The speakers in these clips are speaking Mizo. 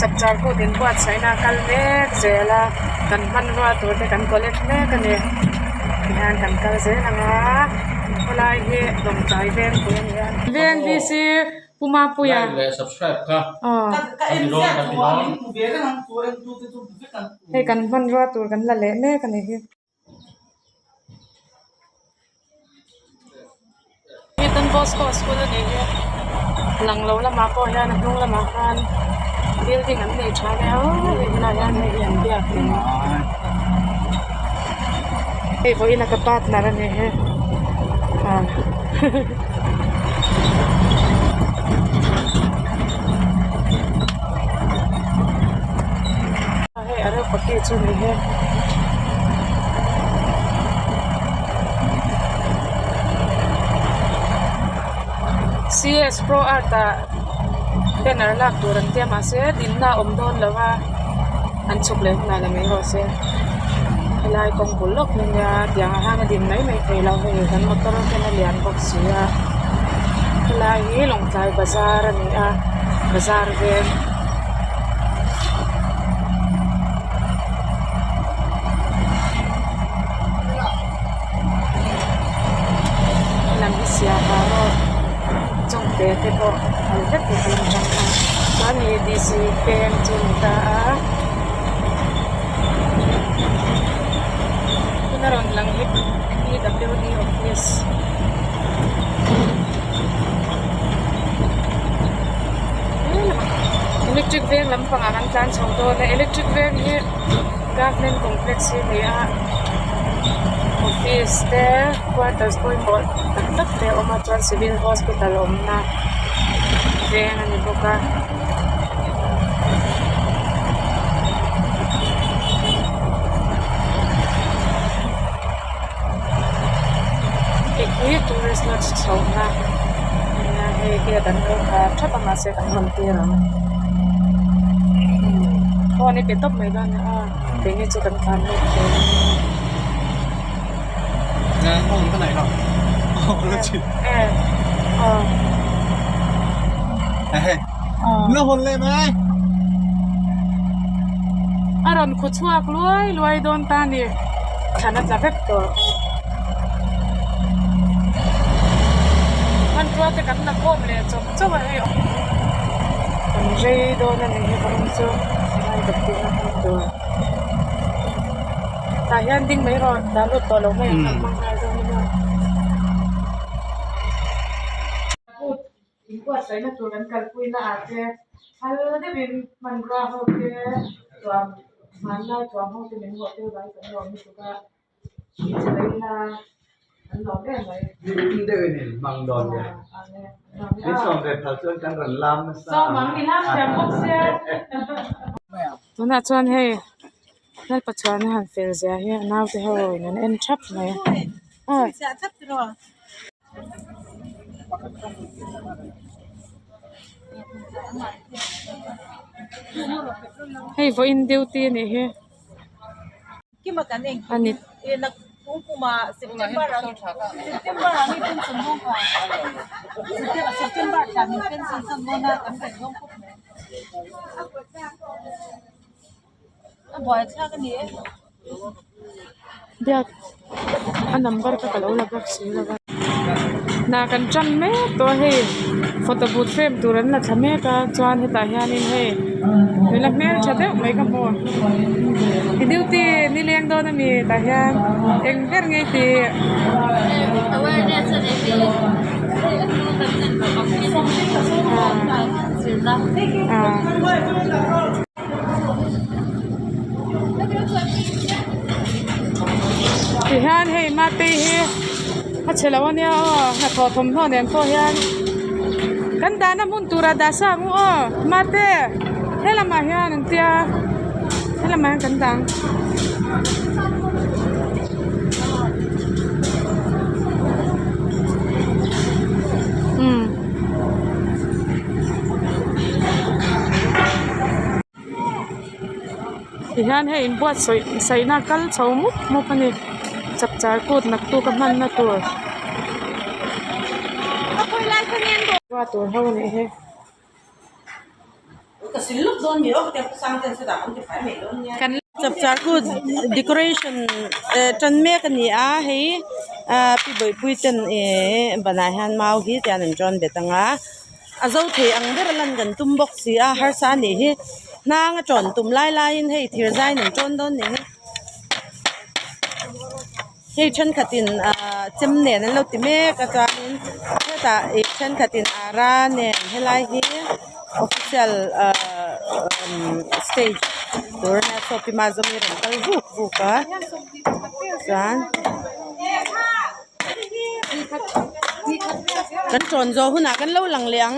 Chapchar kut inbuatsaihna a kal mek zel a kan hmanrua tur te kan collect mek a ni tihian kan kal zel ang a khawlai hi Lawngtlai Vengpui a ni a. Veng VC Pu Mapuia. Like leh subscribe kha kan ti dawn kan ti dawn. Hei kan hmanrua tur kan la leh mek a ni hi. Hei Don Bosco school a nih hi lang lo lamah pawh hian a hnung lamah khan building an nei tha hle a hei tunah hian hei hi an biak in hei vawiin a ka partner a ni hi ah Hei a reuh paki chu ni hi. CS Pro Art ah banner lak tur an tia mahse dinna a awm dawn lo a an chhuk leh hunah la mai rawh se helai kawng bul lawk hi ania tiang ah hian a din mai mai thei lo hei kan motor ten a lian bawk si a helai hi Lawngtlai bazar a ni a bazar veng. Lam hi siaha road chawngte te pawh kal vek tur a lang tang a chuan hei D C peng chu a ni ta a tuna rawn lang hi P W D office. Electric veng lampangah kan tlan chho dawn a electric veng hi government complex hi a ni a office te quarters pawimawh tak tak te a awm a chuan civil hospital awmna veng a ni bawk a. Hei hi tourist lodge chhohna nia hei gate an lo khar thap a mahse kan rawn tir ang phone i pe tawp mai dawn a keini chu kan tlan lut thei a rawn khu chhuak luai luai dawn ta a ni. Thlan a tla vek tawh. Hmanrua te kan la khawm leh chawp chawp a hei kan rei dawn a ni hi vawiin chu helai ka tih na hmun tur tah hian ding mai rawh dah lut tawh lo mai ang a hmang nghal dawn ania. Inbuatsaihna tur kan kalpui na ah te phal deuhin hmanrua ho te tuam hmanlai tuam ho te min hmuh tir vang kan lawm lutuk a inchei ila an lawm em mai. Hlim deuhin in hmang dawn nia. Min sawm ve phal chuan kan rawn lam nasa. Sawm ang i lam thiam bawk sia. Tunah chuan hei Lalpachuana han fel zia hi a naute ho in an en thap mai a. Hei vawiin duty a nih hi a ni. Biak a number kha ka lo la bawk si lo va hna kan tan mek tawh a hei photo booth frame tur an la thla mek a chuan hetah hianin hei nula hmeltha deuh mai ka hmu i duty nileng dawn ami tah hian eng ber nge i tih. Tihian hei mate hi a chhe lo ania aw hnathawh thawmhnaw nen pawh hian kan dahna hmun turah dah sa ang u aw mate helamah hian an tia helamah hian kan dah ang. Tihian hei inbuatsaih saihna kal chho mup mup a ni chapchar kut naktuk a hmanna tur tur ho a nih hi. Chapchar kut decoration tan mek a ni a hei ahh pi bawihpui ten ihh banah hian mau hi tian an tawn bet ang a a zo thei ang ber a lan kan tum bawk si a harsa a nih hi hnang a tawn tum lai laiin hei thir zaiin an tawn dawn nih hi. Hei thenkhatin ahh chem nen an lo ti mek a chuanin hetah ih thenkhatin ara nen helai hi official ahh umm stage tur a nia saw pi mazawmi rawn kal vuk vuk a chuan kan tawn zawh hunah kan lo lang leh ang.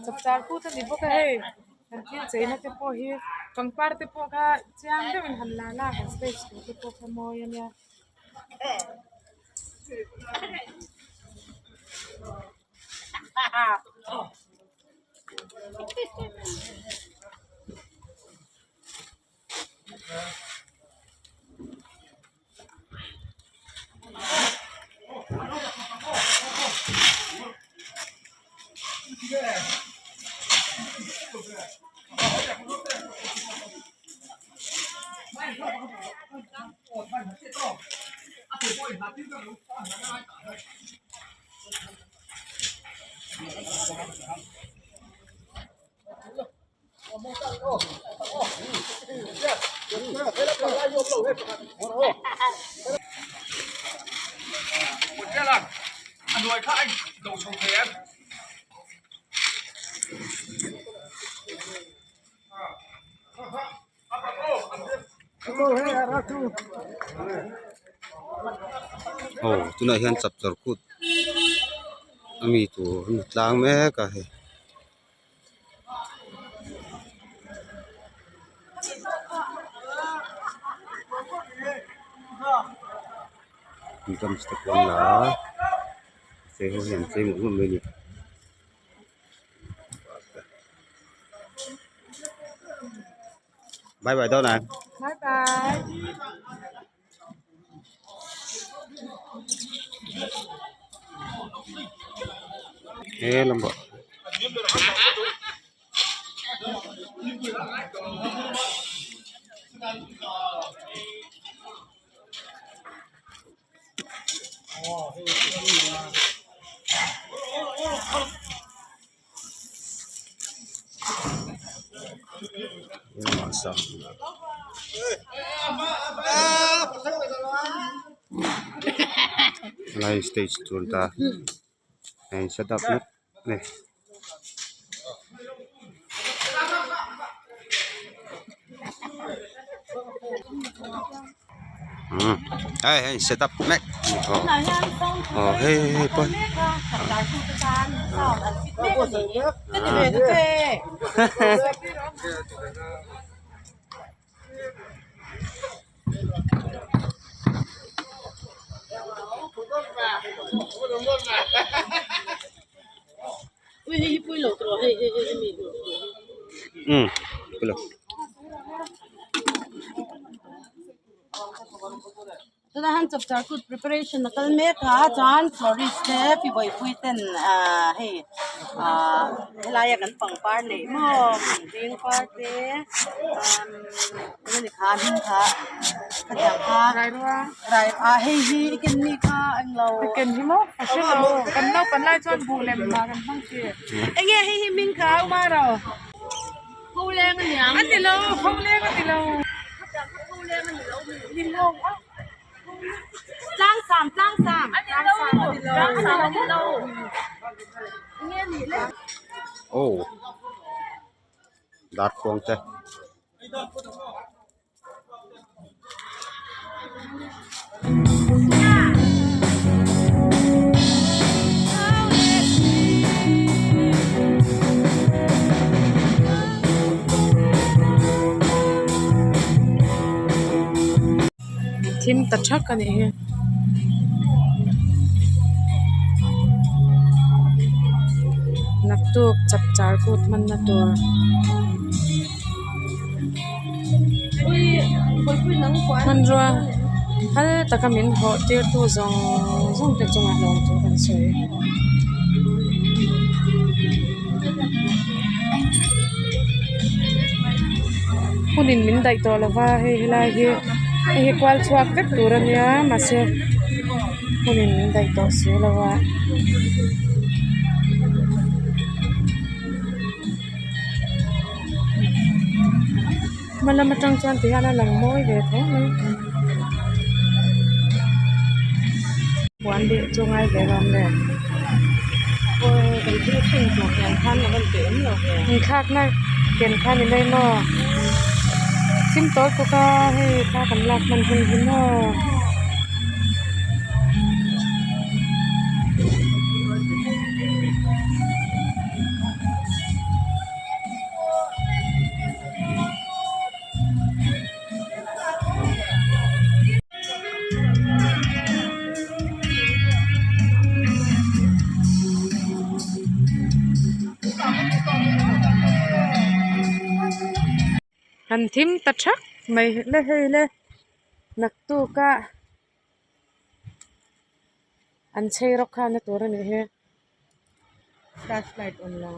Chapchar kut a ni bawk a hei kan thil cheina te pawh hi pangpar te pawh kha chiang deuhin han la la han stage tur te pawh kha mawi a nia. Aw tunah hian chapchar kut a mi tur an tlang mek a hei. Drums te pawh an la a chei ho hian an chei mawlh mawlh mai a ni. Bye bye dawn ang. Bye bye. He lamba. Helai stage tur ta a in set up mek a ni. Hei hei set up mek aw hei hei pawh Tunah hian chapchar kut preparation a kal mek a chuan florist te pi bawihpui ten ahh hei ahh helaia kan pangpar neih maw hling par te umm eng nge ni kha a hming kha khatiang kha rai ah hei hi i ken mi kha englo ken hi maw a hre lo kan naupan lai chuan buh lem mah kan hmang thin eng nge hei hi hming kha u maro. A ni lo pholeng a ni lo. Aw darkhuang te. Thim ta thak a nih hi. Naktuk chapchar kut hmanna tur. Hmanrua phal taka min hawh tir tu zawng zawng te chungah lawm chu kan sawi. Hunin min daih tawh lova hei helai hi hei hi kual chhuak vek tur a nia mahse hunin min daih tawh si lo a. Hma lam atang chuan ti hian a lang mawi ve tho mai. Puan bih chu ngai ve lo ang le. Awi kan thil thleng tur ken khan a rawn peih awm lo ve. Inthlakna ken kha ni mai maw? Thim tawl bawk a hei thla kan lak hman hun hi maw. Han thim ta thak mai le hei le naktuk a an chei rawk khan na tur a nih hi flashlight awm lo.